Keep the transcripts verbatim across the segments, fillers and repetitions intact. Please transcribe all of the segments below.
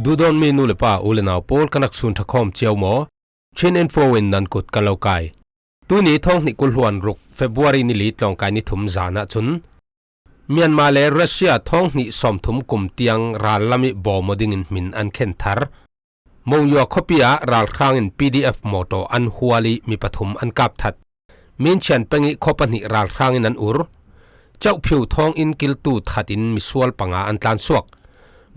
Duhdawtmi nu le pa, u le nau pawl, kan rak sun ṭha khawm cio maw? Chin Info in nan kut kan lo kai. Tuni thawng hnih kul hluan ruk, February ni li, tlawngkai ni thum zan ah cun Myanmar le Russia thawng hnih sawmthum kum tiang ral lam ih bawm aw dingin hmin an khen thar. Monywa khuapi ah ralhrang in P D F mawtaw an hual ih mi pathum an kap that. Minchian peng ih khua pahnih ralhrang in an ur. Chauhphiu thawng inn kiltu that in misual panga an tlansuak.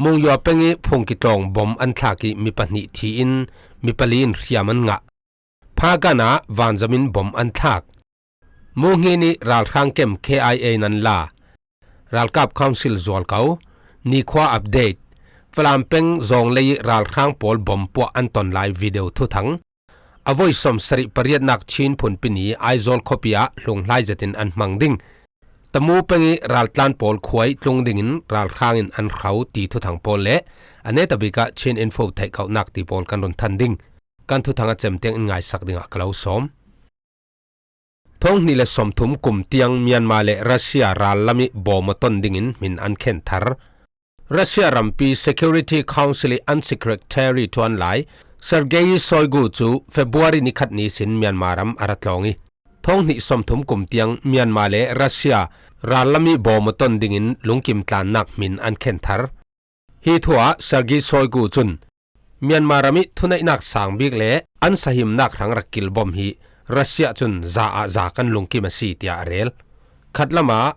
Monywa peng ih phungki tlawng bom an thlak ih mi pahnih thi in mi pali in hriam an ngah. Phakan ah vanzam in bom an thlak. Munghin ih ralhrang kem K I A in an la. Ralkap Council zual ko. Nikhua update. Falam peng Zawnglei ih ralhrang pawl bom puah an ton lai video thuthang. A voi sawmsarih pariatnak Chin phunpi ni Aizawl khuapi ah hlunghlai zetin an hmang ding. Tamu peng ih raltlan pawl khua ih tlung dingin ralhrang in an hro ti thuthang pawl le a netabik ah Chin Info theihkauhnak ti pawl kan run than ding. Kan thuthang a cem tiang in ngaisak dingah ka lo sawm. Thawng hnih le sawmthum kum tiang Myanmar le Russia ral lam ih bawm aw ton dingin hmin an khen thar. Russia rampi Security Council ih an secretary ṭuan lai Sergei Shoigu cu February ni khat ni sin Myanmar ram a ra tlawng ih, thawng hnih sawmthum kum tiang Myanmar le Russia ral lam ih bawm aw ton dingin lungkim tlannak hmin an khen thar. Hi thu ah Sergei Shoigu cun, Myanmar ram ih thuneihnak sang bik le an sahimnak hrang rak kilbawm hi Russia cun za ah za kan lungkim a si, tiah a rel. Khatlam ah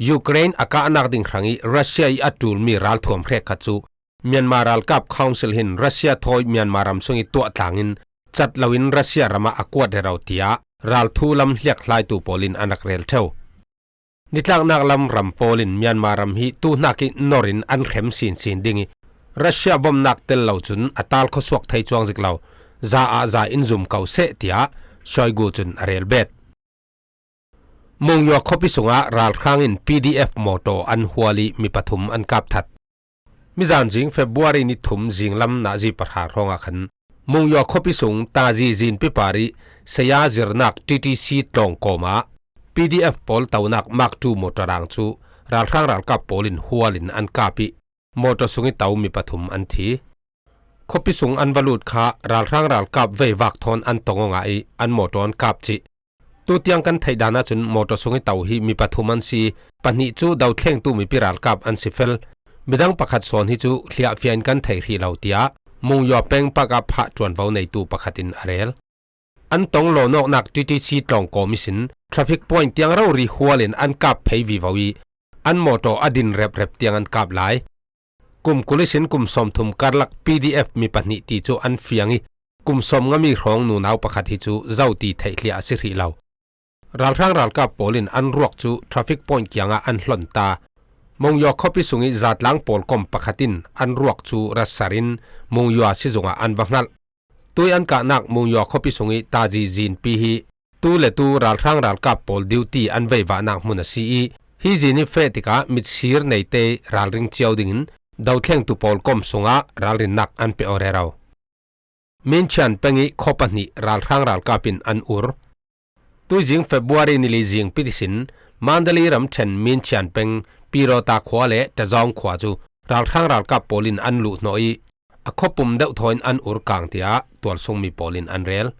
Ukraine a kahnak ding hrang ih Russia ih a ṭulmi ralthuam hrekkhat cu Myanmar Ralkap Council hin Russia thawi Myanmar ram sung ih tuah tlangin cat loin Russia ram ah a kuat rero, tiah ralthu lam hliakhlaitu pawl in an rak rel ṭheu. Nitlaknak lam ram pawl in Myanmar ram hi tuhnak ih nor in an hrem sinsin ding ih, Russia bawmhnak tel lo cun a tal khuasuak thei cuang zik lo, za ah za in zum ko seh, tiah Shoigu cun a rel bet. Monywa khuapi sungah ralhrang in P D F mawtaw an hual ih mi pathum an kap that. Mizan zing February ni thum zinglam nazi pahra hrawngah khan Monywa khuapi sung tazi zinpi par ih saya zirnak T T C tlawng kawm ah P D F pawl tonak Mark two mawtaw dang cu ralhrang ralkap pawl in hual in an kap ih mawtaw sung ih to mi pathum an thi. Khuapi sung an va lut kha ralhrang ralkap veivak thawn an tong aw ngah ih an mawtaw an kap cih. Tutiang kan theih dan ahcun mawtaw sung ih to hi mi pathum an si, pahnih cu dothlengtu mipi ralkap an si fel. Midang pakhat sawn hi cu hliahfiah in kan thei hrih lo, tiah Monywa peng park ah phah ṭuanvo neitu pakhat in a rel. An tong lawnawknak T T C tlawng kawm ihsin traffic point tiang rori hual in an kap phei vivo ih an mawtaw a din reprep tiang an kap lai. Kum kul ihsin kum sawmthum karlak P D F mi pahnih ti cu an fiang ih kum sawmnga mi hrawng nunau pakhat hi cu zo ti theih hliah a si hrih lo. Ralhrang ralkap pawl in an ruak cu traffic point kiangah an hlon ta. Monywa khuapi sung ih zatlang pawlkom pakhat in an ruak cu ratsar in Monywa sizung ah an va hngalh. Tui an kahnak Monywa khuapi sung ih tazi zinpi hi tu le tu ralhrang ralkap pawl duty an veivahnak hmun a si ih, hi zin ih feh tikah mitsir neite ralring cio dingin dothlengtu pawlkom sungah ralrinnak an pe aw rero. Minchian peng ih khua pahnih ralhrang ralkap in an ur. Tuizing February ni li zingpit ihsin Mandalay ramṭhen Minchian peng Pirota khua le Tazawng khua cu ralhrang ralkap pawl in an luhhnawh ih a khuapum deuh thaw in an ur kang, tiah tualsungmi pawl in an rel.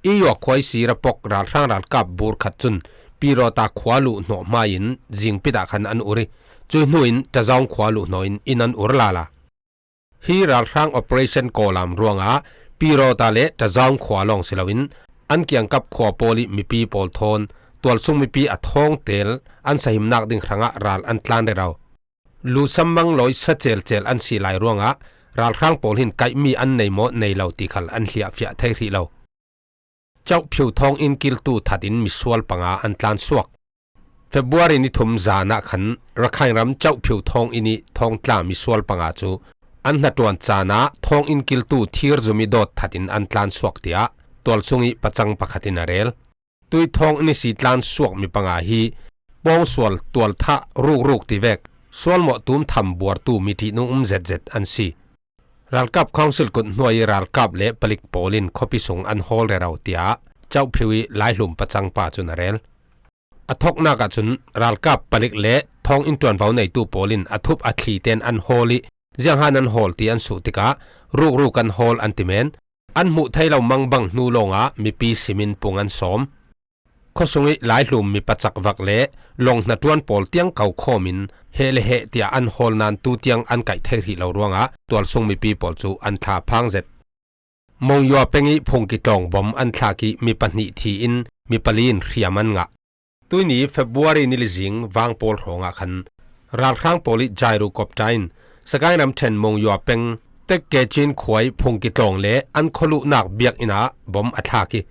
Iyua khua ihsi rapok ralhrang ralkap bur khat cun Pirota khua luhhnawh hmaiin zingpit ah khan an ur ih cuih hnu in Tazawng khua luhhnawh in inn an ur lala. Hi ralhrang operation kawlam ruangah Pirota le Tazawng khua lawng si loin an kiangkap khua pawl ih mipi pawl thawn tualsung mipi a thawngtel an sahimnak ding hrangah ral an tlan rero. Luhsam manglawi sa celcel an si lai ruangah ralhrang pawl hin kaihmi an nei maw nei lo ti khal an hliahfiah thei hrih lo. Chauhphiu thawnginn kiltu that in misual panga an tlansuak. February ni thum zan ah khan Rakhine ram Chauhphiu thawnginn ih thawngtla misual panga cu an hnaṭuan caan ah thawnginn kiltu thir zum ih dawt that in an tlansuak, tiah tualsung ih pacang pakhat in a rel. Tuih thawnginn ihsi tlansuak mi panga hi pawngsual tualthah rukruk tivek sualmawh tum tham buartu miṭihnung um zetzet an si. Ralkap Council kut hnuai ih ralkap le palik pawl in khuapi sung an hawl rero, tiah Chauhphiu ih laihlum pacangpa cun a rel. A thawknak ahcun ralkap palik le thawnginn ṭuanvo neitu pawl in a thup a thli tein an hawl ih Zianghan an hawl ti an suh tikah rukruk an hawl an ti men. An hmuh thei lo mangbang hnu lawngah mipi simin pung an sawm. Khuasung ih laihlum mi pacak vak le lawng hnaṭuan pawl tiang ko khawmin heh le heh tiah an hawl nan tu tiang an kaih thei hrih lo ruangah tualsung mipi pawl cu an thla phang zet. Monywa peng ih phungki tlawng bom an thlak ih mi pahnih thi in mi pali in hriam an ngah. Tuihni February ni lizing vang pawl hrawngah khan ralhrang pawl ih gyrocopter in Sagaing ramṭhen Monywa peng Tekkechin khua ih phungki tlawng le an khualuhnak biakinn ah bom a thlak ih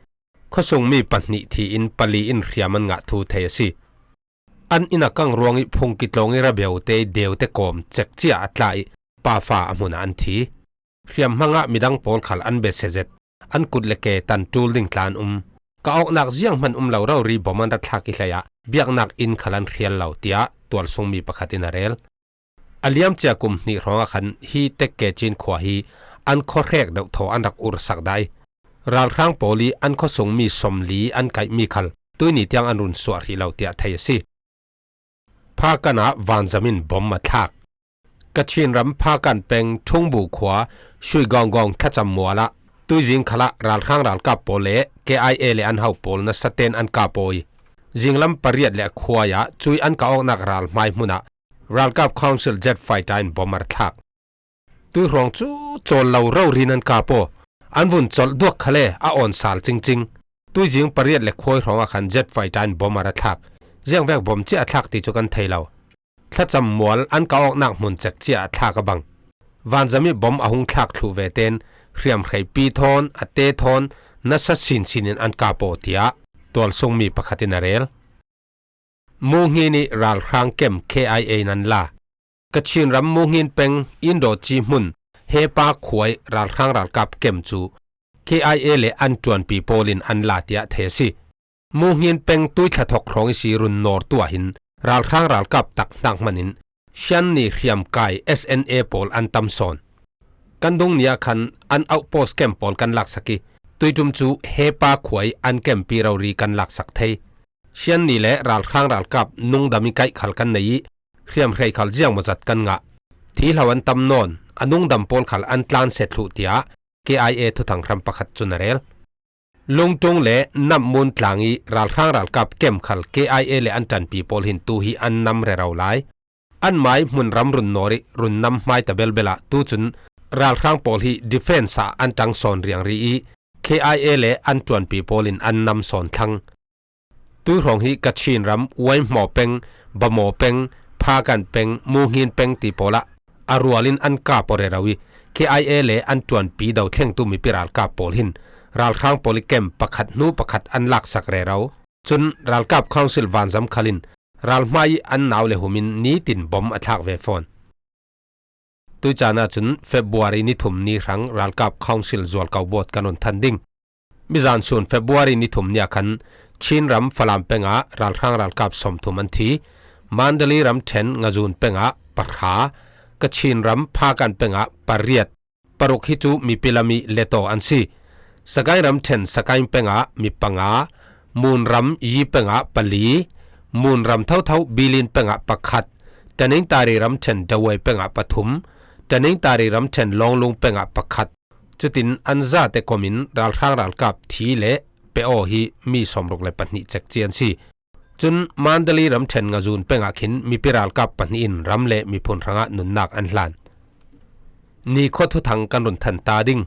khuasungmi pahnih thi in pali in hriam an ngah thu thei a si. An inn a kang ruangih phungki tlawng ih rabeute ih deute kawm cekcia a tla ih pafa a hmunah an thi. Hriam hmangah midang pawl khal an besia zet, an kut le ke tan ṭul ding tla an um. Ka awknak zianghman um lo rori bom an ra thlak ih hleiah biaknak inn khal an hrial lo, tiah tualsungmi pakhat in a rel. A liamcia kum hnih hrawngah khan hi Tekkechin khua hi an khuahrek deuhthaw an rak ursak dah ih ralhrang pawl ih an khuasungmi sawmli an kaihmi khal tuihni tiang an run suah hrih lo, tiah thei a si. Phakan ah vanzam in bom a thlak. Kachin ram Phakan peng Ṭhungbu khua Suigawnggawng thlacam mual ah tuizing khalah ralhrang ralkap pawl le K I A le an hau pawl nasaten an kap aw ih zinglam pariat le a khuai ah cuih an kah awknak ral hmai hmunah ralkap council jet fighter in bom a ra thlak. Tuihruang cu cawl lo rori in an kap aw. An vun colh duak khal e, a awn sal cingcing. Tuizing pariat le khuai hrawngah khan jet fighter in bom a ra thlak. Ziangvek bom cia a thlak ti cu kan thei lo. Thlacam mual an kah awknak hmun cekcia a thlak a bang. Vanzam ih bom a hung thlak thluh vete'n hriamhreipi thawn, a te thawn, nasa sinsin in an kap aw, tiah tualsungmi pakhat in a rel. Munghin ih ralhrang kem K I A in an la. Kachin ram Munghin peng Indochi hmun Hepa khua ih ralhrang ralkap kem cu K I A le an ṭuanpi pawl in an la, tiah thei a si. Munghin peng tuithla thawk hrawng ihsi run nawrtu ah hin ralhrang ralkap tak hnak hman in Shan ni hriamkai S N A pawl an tam sawn. Kan dung ni ah khan an outpost kem pawl kan laksak ih tuiṭum cu Hepa khua ih an kempi rori kan laksak thei. Shan ni le ralhrang ralkap nungdam ih kaih khal kan nei ih hriamhrei khal ziangmawzat kan ngah. Thi hlo an tam nawn, a nungdam pawl khal an tlanset thluh, tiah K I A thuthang hram pakhat cun a rel. Lungtung le Nammun tlang ih ralhrang ralkap kem khal K I A le an ṭanpi pawl hin tu hi an nam rero lai. Anmai hmunram run nawr ih run nam hmai ta belbel ah tucun ralhrang pawl hi defense ah an ṭang sawn riangri ih K I A le an ṭuanpi pawl in an nam sawn thlang. Tuihrawng hi Kachin ram Waihmaw peng, Bamaw peng, Phakan peng, Munghin peng ti pawl ah a rual in an kap aw rero ih K I A le an ṭuanpi dothlengtu mipi ralkap pawl hin ralhrang pawl ih kem pakhat hnu pakhat an laksak rero. Cun ralkap council vanzam khal in ralhmai ih an nau le hum in nitin bom a thlak ve fawn. Tuicaan ahcun February ni thum ni hrang ralkap council zualko bawt kan run than ding. Mizan sun February ni thum ni ah khan Chin ram Falam peng ah ralhrang ralkap sawmthum an thi. Mandalay ram ṭhen Ngazun peng ah pahra, Kachin ram Phakan peng ah pariat, paruk hi cu mipi lam ih letawh an si. Sagaing ram ṭhen Sagaing peng ah mi panga, Mun ram Yi peng ah pali, Mun ram thotho Bilin peng ah pakhat, Tanintari ram ṭhen Dawei peng ah pathum, Tanintari ram ṭhen Lawnglung peng ah pakhat. Cutin an zate kom in ralhrang ralkap thi le pe aw hi mi sawmruk le pahnih cek ci an si. Cun Mandalay ram ṭhen Ngazun peng ah khin mipi ralkap pahnih in ram le miphun hrangah nunnak an hlan. Nikhua thuthang kan run than ta ding.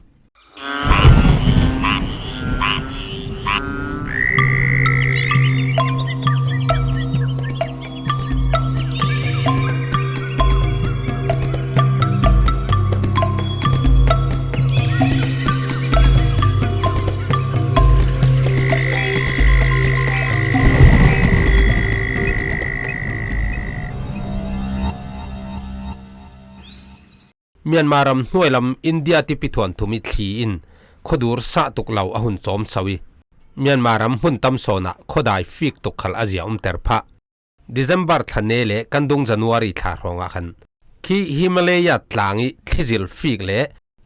Myanmar ram hnuailam India tipi thuan thum ih thli in khuadur sah tuk lo a hun cawmso ih Myanmar ram hmun tam sawn ah khuadai fik tuk khal a zia umter phah. December thla ne le kan dung January thla hrawngah khan khi Himalaya tlang ih thli zil fik le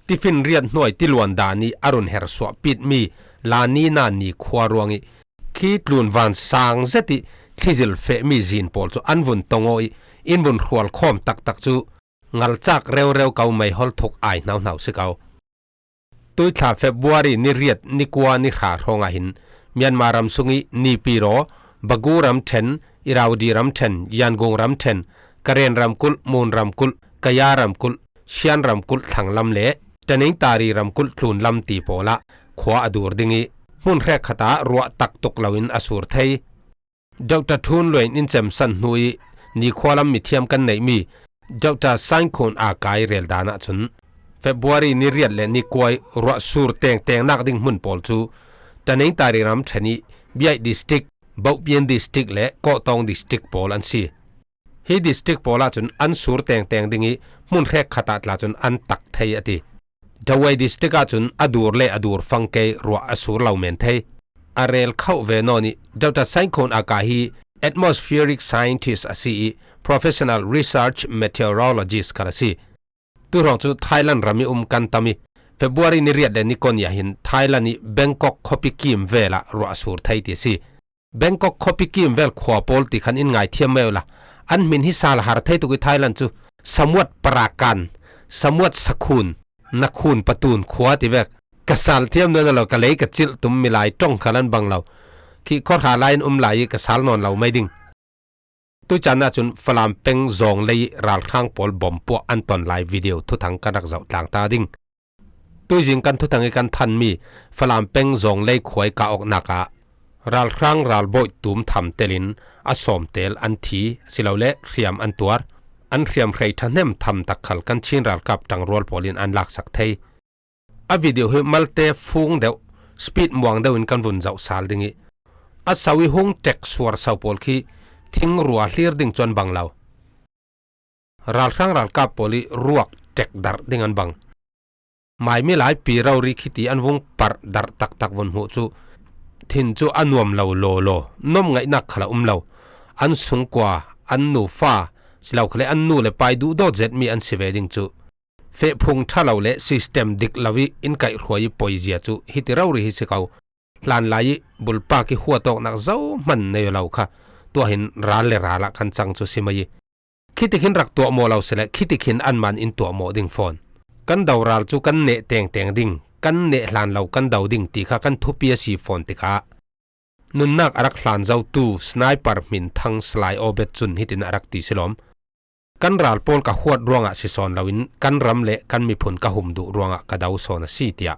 tifinriat hnuai tiluan dan ih a run hersuah pitmi La Nina ni khua ruangih khi tlunvan sang zet ih thli zil fehmi zin pawl cu an vun tong aw ih in vun hrual khawm taktak cu ngalchak reureu ko, meihol thuk ai hnauhnau si ko. Tuithla February ni riat, ni kua, ni hra hrawngah hin Myanmar ram sungih Nipiro, Bago ramṭhen, Irrawaddy ramṭhen, Yangon ramṭhen, Karen ramkulh, Mon ramkulh, Kaya ramkulh, Shan ramkulh thlanglam le Tanintari ramkulh tlunlam ti pawlah khua a dur ding ih, hmun hrekkhatah ruah taktuk loin a sur thei. Doctor Thun Luain in cemsan hnu ih nikhua lam mithiam kan neih mi Doctor Sainkhoun A Kai rel dan ahcun February ni riat le ni kua ih ruah sur tengtengnak ding hmun pawl cu Tanintari ramṭhen ih Biai District, Bohpien District le Kawhtawng District pawl an si. Hi district pawl ahcun an sur tengteng ding ih hmun hrekkhat ah tla cun an tak thei a ti. Dawei District ahcun a dur le a dur fang kei ruah a sur lo men thei. A rel khauh ve nawn ih Doctor Sainkhoun A Kai hi atmospheric scientist a si ih professional research meteorologist khal a si. Tuhrawng cu Thailand ram ih um kan tam ih February ni riat le ni kua ni ah hin Thailand ih Bangkok khuapi kim vel ah ruah a sur thei ti a si. Bangkok khuapi kim vel khua pawl ti khan in ngaithiam mai uh la, an hmin hi sal a har thei tuk ih Thailand cu Samuat Parakan, Samuat Sakhun, Nakhun Patun khua ti vek. Ka sal thiam nawn lo, ka lei ka cilh tum, milai ṭong khal an bang lo. Khi khuahra lai in um lai ih ka sal nawn lo mai ding. Tuican ahcun Falam peng zawnglei ih ralhrang pawl bom puah an ton lai video thuthang kan rak zoh tlang ta ding. Tuizing kan thuthang ih kan thanmi Falam peng zawnglei khua ih kah awknak ah ralhrang ralbawi tum tham telin a sawm tel an thi, asilole hriam an tuar. An hriamhrei ṭhahnem tham tak khal kan Chin ralkap ṭangrual pawl in an laksak thei. A video hi malte fung deuh, speed muang deuh in kan vun zoh sal ding ih, a so ih hung ṭek suar so pawl khi thingrua hlir ding cu an bang lo. Ralhrang ralkap pawl ih ruak ṭek darh ding an bang. Mai milai pi rori khiti an vung parh darh taktak vun hmuh cu thin cu a nuam lo lawlaw, nuam ngaihnak khal a um lo. An sungkua, an nufa, si lo khal le an nu le pa ih duhdawt zetmi an si ve ding cu fehphung ṭha lo le system dik lo ih in kaihhruai ih poizia cu hiti rori hi si ko. Hlanlai ih bulpak ih huat awknak zohman nei aw lo kha tuah hin ral le ral ah kan cang cu si mai ih, khitikhin rak tuahmawh lo sile khitikhin anman in tuahmawh ding fawn. Kan do ral cu kan neh tengteng ding, kan neh hlan lo kan do ding ti kha kan thupi a si fawn tikah, nunnak a rak hlan zotu sniper hminthang Salai Aw Bet cun hitin a rak ti si lawm. Kan ral pawl ka huat ruangah si sawn loin kan ram le kan miphun ka hum duh ruangah ka do sawn a si, tiah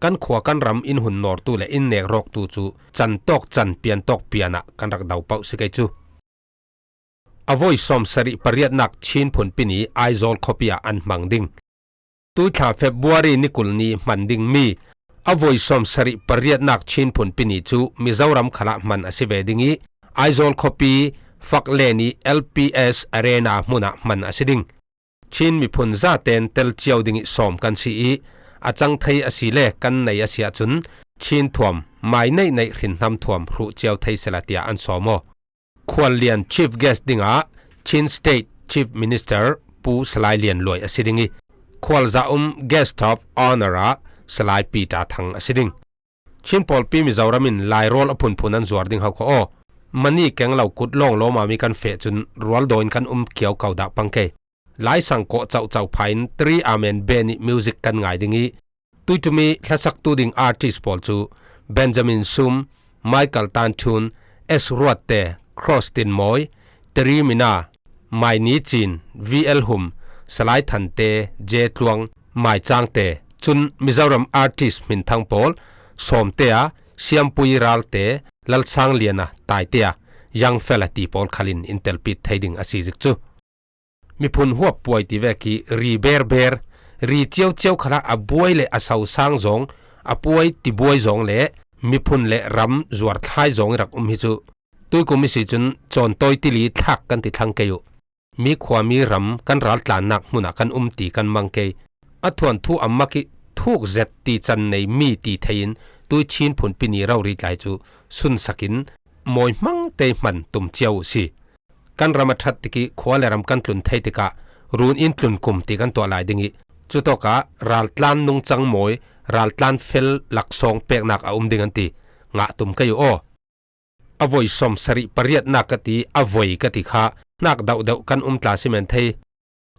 kan khua kan ram in hun nawrtu le in nek rawktu cu can tawk can, pian tawk pian ah kan rak do paoh si kei cu. A voi sawmsarih pariatnak Chin phunpi ni Aizawl khuapi ah an hmang ding. Tuithla February ni kul ni hman dingmi a voi sawmsarih pariatnak Chin phunpi ni cu Mizoram khalah hman a si ve ding ih, Aizawl khuapi Faklen ih L P S Arena hmunah hman a si ding. Chin miphun zaten tel cio ding ih sawm kan si ih, a cang thei a si le kan nei a si ahcun Chin thuam, mai neihneih hrinhnam thuam hruh cio thei sehla tiah an sawm aw. Khuallian Chief Guest dingah Chin State Chief Minister Pu Salai Lian Luai a si ding ih, khualzah um Guest of Honour ah Salai Peter Thang a si ding. Chin pawlpi Mizoram in lairawl a phunphun an zuar ding hau kha aw. Mani keng lo kut lawnglawma mi kan feh cun rualdaw in kan um kiau ko dah pang kei. Laisang kawh cauhcauh pha in Tri Amen Band ih music kan ngai ding ih, tuitumi hlasaktu ding artist pawl cu Benjamin Sum, Michael Tan Thun, S Ruatte, Cross Tin Mawi, Teri Mina, Mai Ni Cin, V L Hum, Salai Thante, J Tluang, Mai Cangte, cun Mizoram artist hminthang pawl Sawmte a, Siampui Ralte, Lalsang Liana, Taite a, Young Fella ti pawl khalin in telpit thei ding a si zik cu. Miphun huap puai ti vek ih ri berber, ri ciociau khalah a buai le a sosang zawng, a puai tibuai zawng le miphun le ram zuarthlai zawng ih rak um hi cu. Tuikum ihsi cun cawntawi tili thlak kan ti thlang kei uh. Mi khua mi ram kan raltlannak hmunah kan um ti kan mang kei. A thuanthu a mak ih thuk zet ti can nei mi ti thei in tui Chin phunpi ni rori tlai cu sunsak in mawi hmang te hman tum cio uh si. Kan ram a ṭhat tikih khua le ram kan tlun thei tikah run in tlun kum ti kan tuah lai ding ih, cutawkah raltlan nungcang mawi, raltlan fel laksawng peknak a um ding an ti. Ngah tum kei uh aw. A voi sawmsarih pariatnak ka ti, a voi ka ti kha hnak deuhdeuh kan um tla si men thei.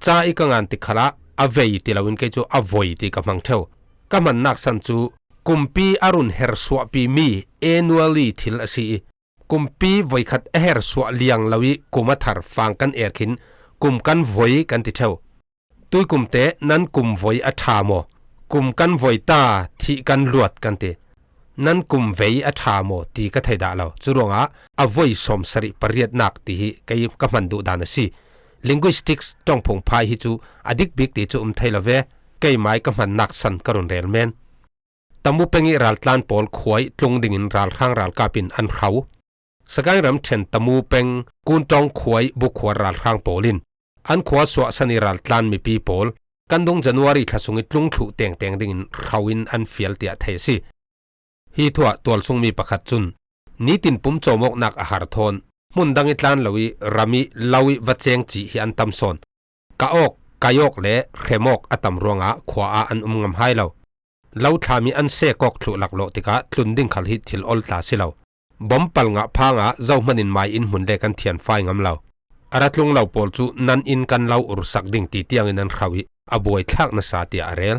Cha i ka ngan ti khalah a vei ti loin kei cu a voi ti ka hmang ṭheu. Ka hmannak san cu kumpi a run hersuahpi mi annually thil a si i, kumpi voikhat a hersuah liang lo i kum a thar fang kan er khin kum kan voi kan ti ṭheu. Tuikum te nan kum voi a ṭha maw? Kum kan voi ta thih kan luat kan ti. Nan kum vei a ṭha maw ti ka thei dah lo. Cu ruangah a voi sawmsarih pariatnak ti hi kei ka hman duh dan a si. Linguistics ṭongphung phai hi cu a dik bik ti cu um thei lo ve. Keimai ka hmannak san ka run rel men. Tamu peng i raltlan pawl khuai tlung dingin ralhrang ralkap in an hro. Sagaing ramṭhen Tamu peng Kunṭawng khuai bukhuar ralhrang pawl in an khua suahsan i raltlan mipi pawl kan dung January thla sung i tlung thluh tengteng dingin hro in an fial tiah thei a si. Hi thuah tualsungmi pakhat cun nitin pum cawmawknak a har thawn hmun dang i tlan lo i ram i lo i va ceng cih hi an tam sawn. Ka awk, kai awk le hrem awk a tam ruangah khua ah an um ngam hai lo. Lo thlam i an sek awk thluh laklawh tikah tlun ding khal hi thil ol tla si lo. Bom palngah phangah zohman in mai in hmun le kan thianfai ngam lo. A ra tlung lo pawl cu nan in kan lo ursak ding ti tiangin an hro i a buai thlak nasa tiah a rel.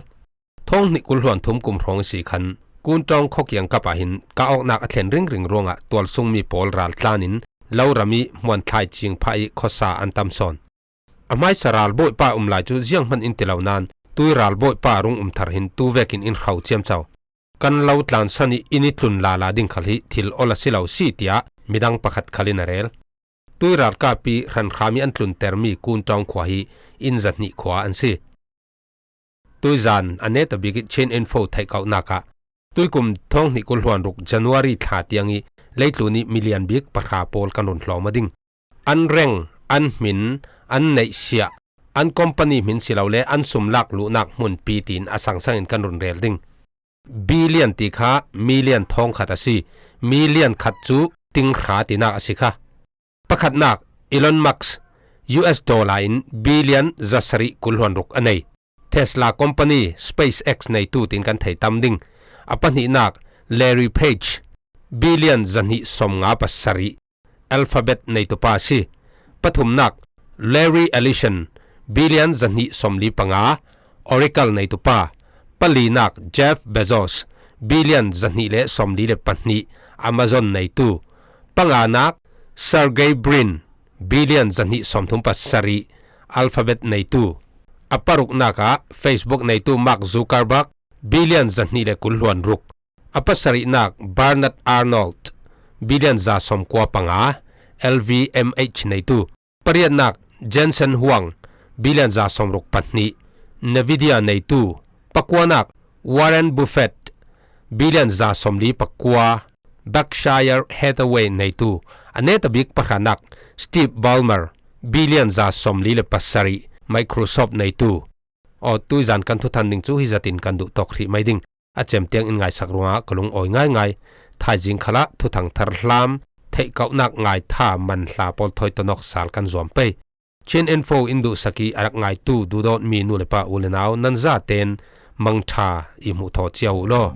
Thawng hnih kul hluan thum kum hrawng i si khan Kunṭawng khuakiang kap ah hin ka awknak a thlen ringring ruangah tualsungmi pawl raltlan in lo ram i hmuan thlai cing phah i khuasa an tam sawn. A hmaisa ralbawipa um lai cu zianghman in ti lo nain tui ralbawipa rung um thar hin tu vekin in hro ciamco. Kan lo tlansan i in i tlun lala ding khal hi thil ol a si lo si tiah midang pakhat khal in a rel. Tui ralkap i hranhram i an tluntermi Kunṭawng khua hi in zahnih khua an si. Tuizan a netabik i Chin Info theihkauhnak ah tuikum thawng hnih kul hluan ruk January thla tiang i leitlun i milian bik pahra pawl kan run hlawm a ding. An reng, an hmin, an neihsiah, an company hmin si lo le an sum lak luhnak hmunpi tiin a sangsang in kan run rel ding. Billion ti kha million thawng khat a si. Million khat cu ting hra tinak a si kha. Pakhatnak, Elon Musk, U S dollar in billion zasarih kul hluan ruk a nei. Tesla company, SpaceX neitu tiin kan thei tam ding. A pahnihnak, Larry Page, billion zahnih sawmnga pasarih, Alphabet neitupa a si. Pathumnak, Larry Ellison, billion zahnih sawmli panga, Oracle neitupa. Palinak, Jeff Bezos, billion zahnih le sawmli le pahnih, Amazon neitu. Panganak, Sergey Brin, billion zahnih sawmthum pasarih, Alphabet neitu. A paruknak ah Facebook neitu Mark Zuckerberg, billion zahnih le kul hluan ruk. A pasarihnak Bernard Arnault, billion za sawmkua panga, L V M H neitu. Pariatnak Jensen Huang, billion za sawmruk pahnih, Nvidia neitu. Pakuanak Warren Buffett, billion za sawmli pakua, Berkshire Hathaway neitu. A netabik pahranak Steve Ballmer, billion za sawmli le pasarih, Microsoft neitu. Aw, tuizan kan thuthan ding cu hi zatin kan duh tawk hrih mai ding. A cem tiang in ngaisak ruangah ka lungawi ngaingai. Thaizing khalah thuthang thar hlam, theihkauhnak ngaitha man hla pawl thawi tonawk sal kan zuam pei. Chin Info in duhsak i a rak ngaitu duhdawtmi nu le pa u le nau nan zaten mangṭha i hmuh thaw cio uh law.